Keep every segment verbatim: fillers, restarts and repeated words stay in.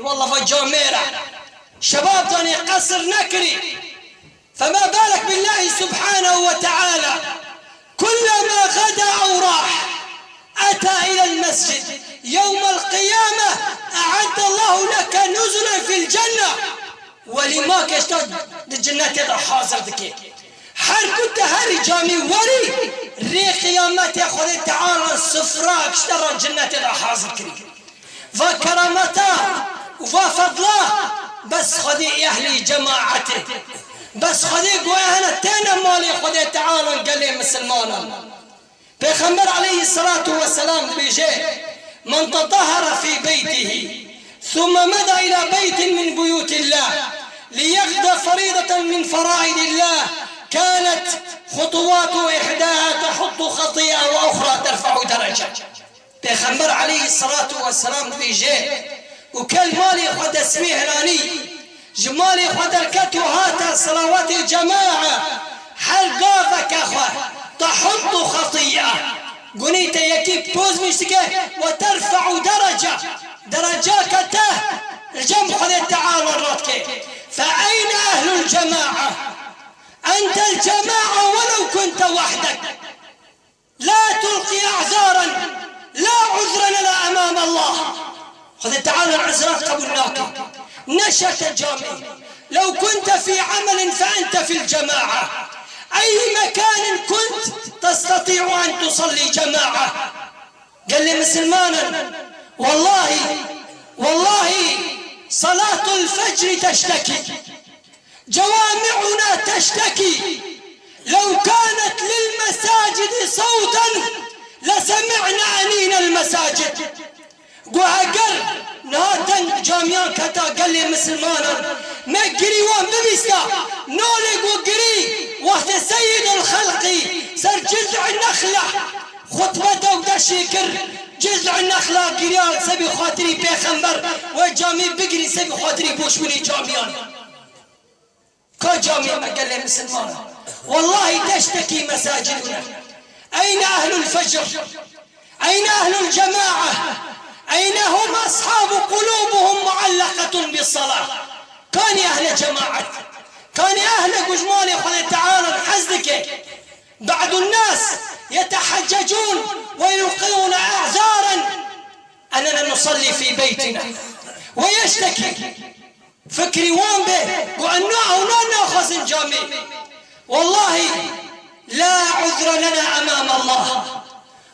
Wallah va camêr e. Şebab danê qesir nekirî. فما بالك بالله سبحانه وتعالى، كلما غدا أو راح أتى إلى المسجد يوم القيامة أعد الله لك نزلا في الجنة. Welî ma keşta di cinnetê de hazir dike. Her ku te herî camî werî, rê qiyametê Xwedê Teala sifra kişte ra cinnetê de hazir kirî. Va kerameta û va fedla bes Xwedê ehlî cemaetê. Bes Xwedê goya hene têne malê Xwedê Teala gelê misilmanan. Pêxember aleyhisselatu vesselam dibêje, من تطهر في بيته ثم مضى إلى بيت من بيوت الله ليقضي فريضة من فرائض الله كانت خطواته إحداها تحط خطيئة وأخرى ترفع درجة. Pêxember aleyhisselatu vesselam dibêje, û ke li malê xwe destmêhranî, ji malê xwe derket û hate selawatê cemaa, her gaveke xwe تحط خطيئة. Gunî te yekî pozmîş dike وترفع درجة. Derecake te li cem Xwedê Teala radike. فأين أهل الجماعة؟ أنت الجماعة ولو كنت وحدك. لا تلقي أعذارا، لا عذر لنا أمام الله. Xwedê Teala uzra qebûl nake. Neşe te camî. لو كنت في عمل فأنت في الجماعة. أي مكان كنت تستطيع أن تصلي جماعة. Gelê misilmanan, wallahî, wallahî, صلاة الفجر تشتكي. جوامعنا تشتكي، لو كانت للمساجد صوتا لسمعنا أنين المساجد. Got heger niha deng camiyan keta gelê misilmanan, me girî wan bibîsta, nolê got girî wextê Seyyidul Xelqî ser Ciz'î Nexle xutbeta û deşê kir, Ciz'î Nexla giriya sebî xatirî pêxember, we camî bigirî sebî xatirî boşbûnê camiyan. Ka camî me gelê misilman. Wellahî teştekî mesacîdûne. Eyne ehlul fecr? Eyne ehlul cema'a? Eyne hum ashabu qulubuhum muallaqatun bis salah? Kanî ehle cemaat? Kanî ehle ku ji malê Xwedê Teala hez dike? بعض الناس يتحججون ويلقون أعذارا أننا نصلي في بيتنا ويشتكي. Fikrî wan be ku em na ewna naxwazin camê. Wellahî la uzra lena emam Allah.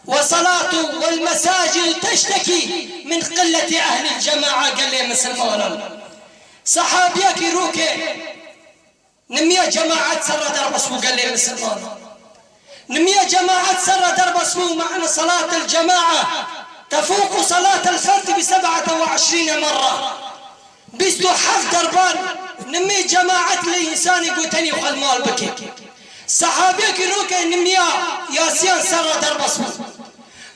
Ve salatu vel mesacid teştekî min qilleti ehlil cema'a gelê misilmanan. Sehabiyekî rûke nimiya cemaet serra derbas bû gelê misilman. Nimiya cemaet serra derbas bû, ma'na salatel cema'a tefuqu salatel ferdi bi seb'ate ve eşrîne merra. Bîst û heft derban nimê cemaet li însanî gotenî xwe li mal bike. Sehabiyekî roke nimiya yasiyan serra derbas bû.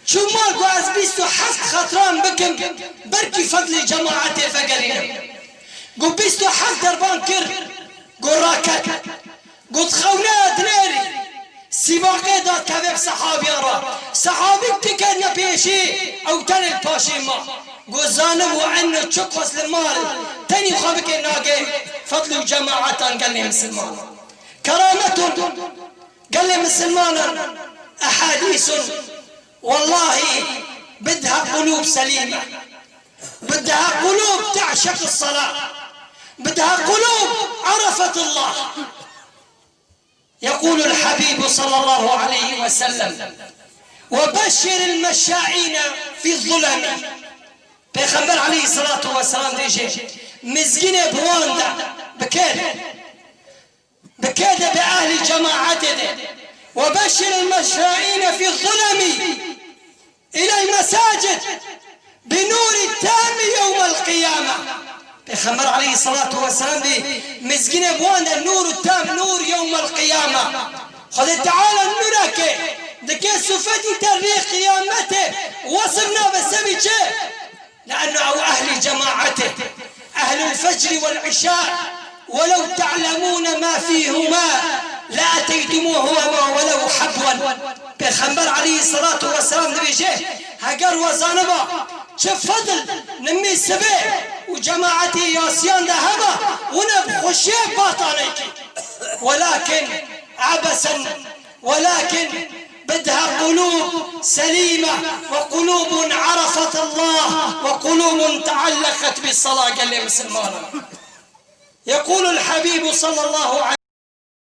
Çû mal ku ez bîst û heft xetran bikim, belkî fedlê cemaetê vegerînim. Ku bîst û heft derban kir, ku raket. Got, xewne dinêrî. Sîbaqê da keve bi sehabiyan re. Sehabî diketine pêşî, ew tenê li paşê ma. Got, zanibû eno çi qas li mal tenî xwe bike nagê fedl û cemaetan gelê misilman. Kerametun gelê misilmanan, ehadîsun, wellahî, bidha qulûb selîme. Bidha qulûb te'şeq sela. Bidha qulûb arafet Allah. يقول الحبيب صلى الله عليه وسلم، وبشر المشائين في الظلم. Pêxember aleyhisselatu vesselam dêje, mizgînê bi wan de, bi kê de, bi kê de, bi ehlî cemaetê de. وبشر المشائين في الظلم إلى المساجد بنور تام يوم القيامة. Pêxember aleyhisselatu vesselam dê mizgînê bi wan de nûr tam, nûr yewmel qiyame. Xwedê Teala nûreke dike sifetî te rê qiyametê wesif nabe sebî çi? Le'enno ew ehlî cemaetê. Ehlul fecri wel işa. ولو تعلمون ما فيهما لأتيتموهما ولو حبوا. Pêxember aleyhisselatu vesselam dibêje, heger we zaniba çi fedl nimî sibê û cemaetê yasiyan de hebe, wine bi xweşiyek batanekî. Welakin ebesen, welakin بدها قلوب سليمة وقلوب عرفت الله وقلوب تعلقت بالصلاة. Gelê misilmanan. يقول الحبيب صلى الله عليه